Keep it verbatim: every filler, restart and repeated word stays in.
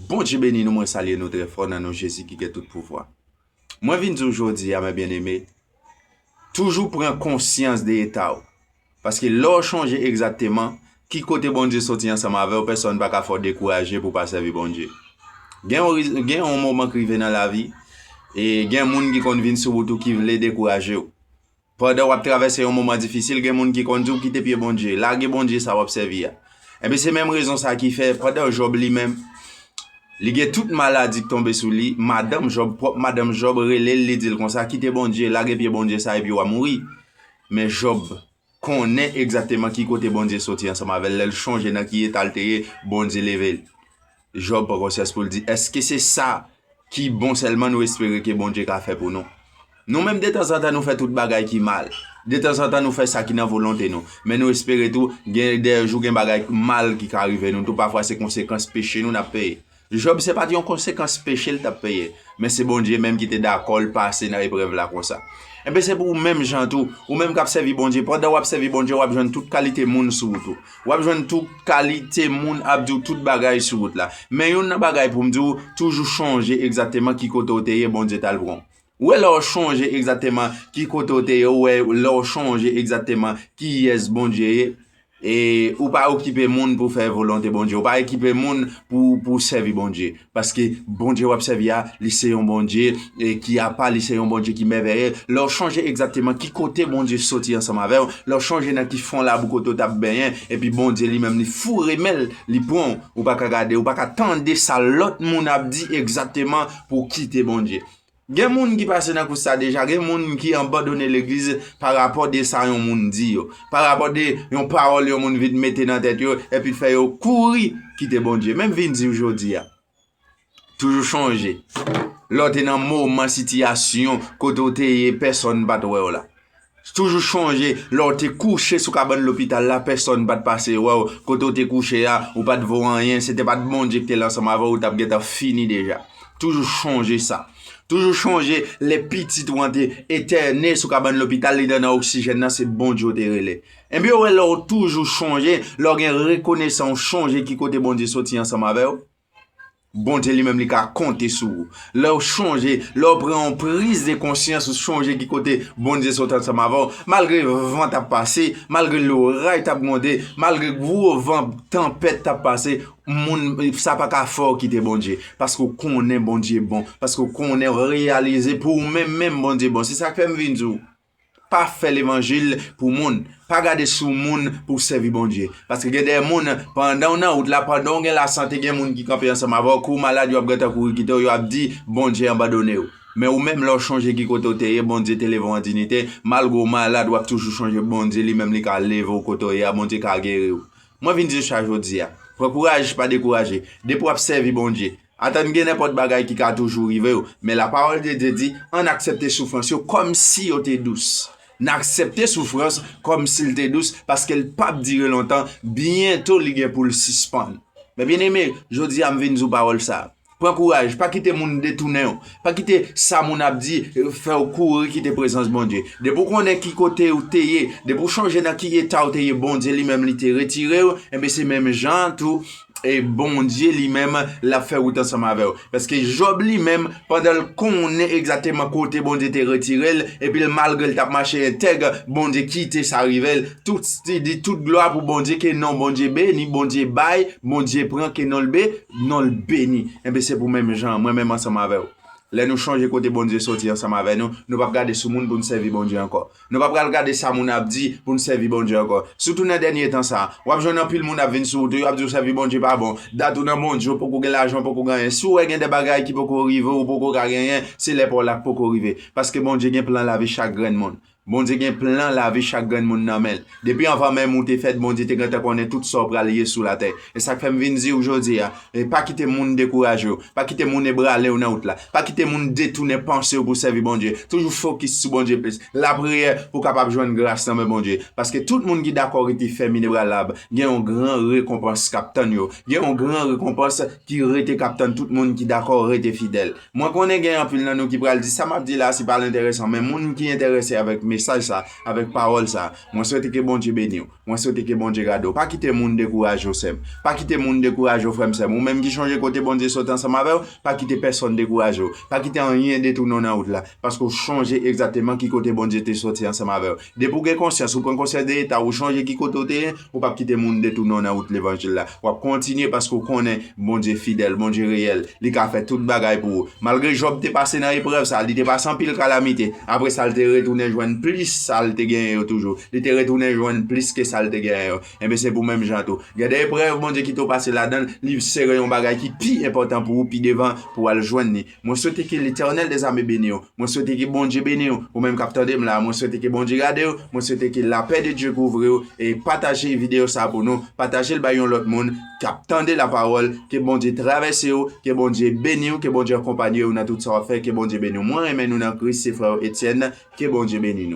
Bondye beni nou, mwen salye nou trè fò nan non Jezi ki gen tout pouvwa. Mwen vin di w jodi a, mè byeneme, toujou pran konsyans de eta w. Paske lè w chonje egzakteman ki kote Bondye soti ansanm avè w, pèsonn pa ka fè w dekouraje pou w pa sèvi Bondye. Gen yon, gen yon moman k rive nan lavi, e gen moun ki konn vin sou wout ou ki vle dekouraje w. Pandan w ap travèse yon moman difisil, gen moun ki konn di w kite pye Bondye, lage Bondye sa w ap sèvi a. Enben, se menm rezon sa ki fè, pandan Jòb li menm, li gen tout maladi k tonbe sou li, madanm Jòb, pwòp madanm Jòb rele l, li di l konsa, kite Bondye, lage pye Bondye sa epi w a mouri. Men Jòb konnen egzakteman ki kote Bondye soti ansanm avè l, lè l chonje nan ki eta l te ye, Bondye leve l. Jòb pran konsyans pou l di, èske se sa ki bon sèlman nou espere ke Bondye ka fè pou nou? Nou menm, detanzantan, nou fè tout bagay ki mal. Detanzantan, nou fè sa ki nan volonte nou. Men nou espere tou, gen de jou, gen bagay mal ki ka rive nou tou. Pafwa, se konsekans peche nou n ap peye. Jòb, se pa t yon konsekans peche l t ap peye, men se Bondye menm ki te dakò l pase nan eprèv la konsa. Enben, se pou ou menm jan tou, ou menm k ap sèvi Bondye, pandan w ap sèvi Bondye, w ap jwenn tout kalite moun sou wout ou. W ap jwenn tout kalite moun ap di w tout bagay sou wout la. Men youn nan bagay pou m di w, toujou chonje egzakteman ki kote w te ye, Bondye t al pran w. Ou wè, lè w chonje egzakteman ki kote w te ye, ou wè, lè w chonje egzakteman kiyès Bondye ye, e ou pa okipe moun pou fè volonte Bondye, ou pa okipe moun pou, pou sèvi Bondye. Paske Bondye w ap sèvi a, li se yon Bondye, e, ki apa, li se yon Bondye ki mèvèye. Lè w chonje egzakteman ki kote Bondye soti ansanm avè w, lè w chonje nan ki fon labou kote w t ap benyen, epi Bondye li menm li foure men l, li pran w, ou pa ka gade, ou pa ka tande sa lòt moun ap di egzakteman pou w kite Bondye. Gen moun ki pase nan kous sa deja, gen moun ki abandone legliz pa rapò de sa yon moun di yo, pa rapò de yon pawòl yon moun vin mete nan tèt yo, epi fè yo kouri kite Bondye. Men m vin di w jodi a, toujou chonje, lè w te nan moman, sitiyasyon, kote w te ye, pèsonn pa t wè w la. Toujou chonje, lè w te kouche sou kabann lopital la, pèsonn pa t pase wè w. Kote w te kouche a, ou pa t vo anyen, se te pa t Bondye ki te la ansanm avè w, ou t ap gentan fini deja. Toujou chonje sa. Toujou chonje, lè pitit ou an te etène sou kabann lopital, li nan, nan oksijèn nan, se Bondye w te rele. Enben, ou wè, lè w toujou chonje, lè w gen rekonesan, w chonje ki kote Bondye soti ansanm avè w, Bondye li menm li ka konte sou ou. Lè w chonje, lè w pran yon priz de konsyans, ou chonje ki kote Bondye sot ansanm avè w, malgre van t ap pase, malgre loray t ap gwonde, malgre gwo van tanpèt t ap pase, moun, sa pa ka fè w kite Bondye. Paske w konnen Bondye bon. Paske w konnen, w reyalize pou ou menm menm Bondye bon. Se sa k fè m vin di w. Pa fè levanjil pou moun. Pa gade sou moun pou w sèvi Bondye. Paske gen de moun, pandan w nan wout la, pandan w gen lasante, gen moun ki kanpe ansanm avè w. Kou w malad, yo ap gentan kouri kite w, yo ap di, Bondye abandone w. Men ou menm, lè w chonje ki kote w te ye, Bondye te leve w an diyite. Malgre w malad, w ap toujou chonje Bondye, li menm li ka leve w kote w ye a, Bondye ka geri w. Mwen vin di w sa jodi a. Pran kouraj, pa dekouraje. Depi w ap sèvi Bondye, atann gen nenpòt bagay ki ka toujou rive w, men lapawòl de Dye di, ann aksepte soufrans yo kòmsi yo te dous. N aksepte soufrans kòmsi l te dous, paske l p ap dire lontan, byento li gen pou l sispann. Men byeneme, jodi a m vin di w pawòl sa a. Pran kouraj, pa kite moun detounen w. Pa kite sa moun ap di, eh, fè w kouri kite prezans Bondye. Depi w konnen ki kote w te ye, depi w chonje nan ki eta w te ye, Bondye li menm li te retire w, enben se menm jan tou, e Bondye li menm, l ap fè wout ansanm avè w. Paske Jòb li menm, pandan l konnen egzakteman kote Bondye te retire l, epi l, malgre l t ap mache entèg, Bondye kite sa rive l. Tout, li di, tout glwa pou Bondye, ke non Bondye beni, Bondye bay, Bondye pran, ke non l be-, non l beni. Enben, se pou menm jan, mwen menm ansanm avè w. Lè nou chonje kote Bondye soti ansanm avè nou, nou p ap gade sou moun pou n sèvi Bondye ankò. Nou pa pral gade sa moun ap di pou n sèvi Bondye ankò. Sitou nan dènye tan sa a, w ap jwenn anpil moun ap vin sou wout ou, yo ap di w sèvi Bondye pa bon. Dat ou nan Bondye, ou poko gen lajan, ou poko gen anyen. Si w wè gen de bagay ki poko rive w, ou poko ka genyen, se lè pa w la k poko rive. Paske Bondye gen plan lavi chak grenn moun. Bondye gen plan lavi chak grenn moun nan men l. Depi anvan menm ou te fèt, Bondye te gentan konnen tout sa w pral ye sou latè. E sa k fè m vin di w jodi a, e pa kite moun dekouraje w. Pa kite moun ebrale w nan wout la. Pa kite moun detounen panse w pou sèvi Bondye. Toujou fokis sou Bondye plis. Lapriyè pou w kapab jwenn gras nan men Bondye. Paske tout moun ki dakò rete fèm inebralab, gen yon gran rekonpans k ap tann yo. Gen yon gran rekonpans ki rete k ap tann tout moun ki dakò rete fidèl. Mwen konnen gen anpil nan nou ki pral di, "Sa m ap di la, se pa l enteresan," men moun ki enterese avèk mesaj sa, avèk pawòl sa. Mwen swete ke Bondye beni w. Mwen swete ke Bondye gade w. Pa kite moun dekouraje w, sè m. Pa kite moun dekouraje w, frè m, sè m. Ou menm ki chonje kote Bondye soti ansanm avè w, pa kite pèsonn dekouraje w. Pa kite anyen detounen w nan wout la, paske w chonje egzakteman ki kote Bondye te soti ansanm avè w. Depi w gen konsyans, ou pran konsyans de eta w, ou chonje ki kote w te ye, ou p ap kite moun detounen w nan wout levanjil la. W ap kontinye paske w konnen Bondye fidèl, Bondye reyèl. Li ka fè tout bagay pou ou. Malgre Jòb te pase nan eprèv sa, li te pase anpil kalamite. Apre sa, li te retounen jwenn plis sa li te genyen yo toujou. Li te retounen jwenn plis ke sa li te genyen yo. Enben, se pou menm jan tou. Gen de eprèv Bondye kite w pase ladan l, li sere yon bagay ki pi enpòtan pou ou pi devan pou w al jwenn li. Mwen swete ke Letènèl dèzame beni w. Mwen swete ke Bondye beni w. Ou menm k ap tande m la, mwen swete ke Bondye gade w. Mwen swete ke lapè de Dye kouvri w. E pataje videyo sa pou nou. Pataje l bay yon lòt moun k ap tande lapawòl. Ke Bondye travèse w. Ke Bondye beni w. Ke Bondye akonpanye w nan tout sa w ap fè. Ke Bondye beni w. Mwen renmen nou nan Kris, se frè w Etienne. Ke Bondye beni nou.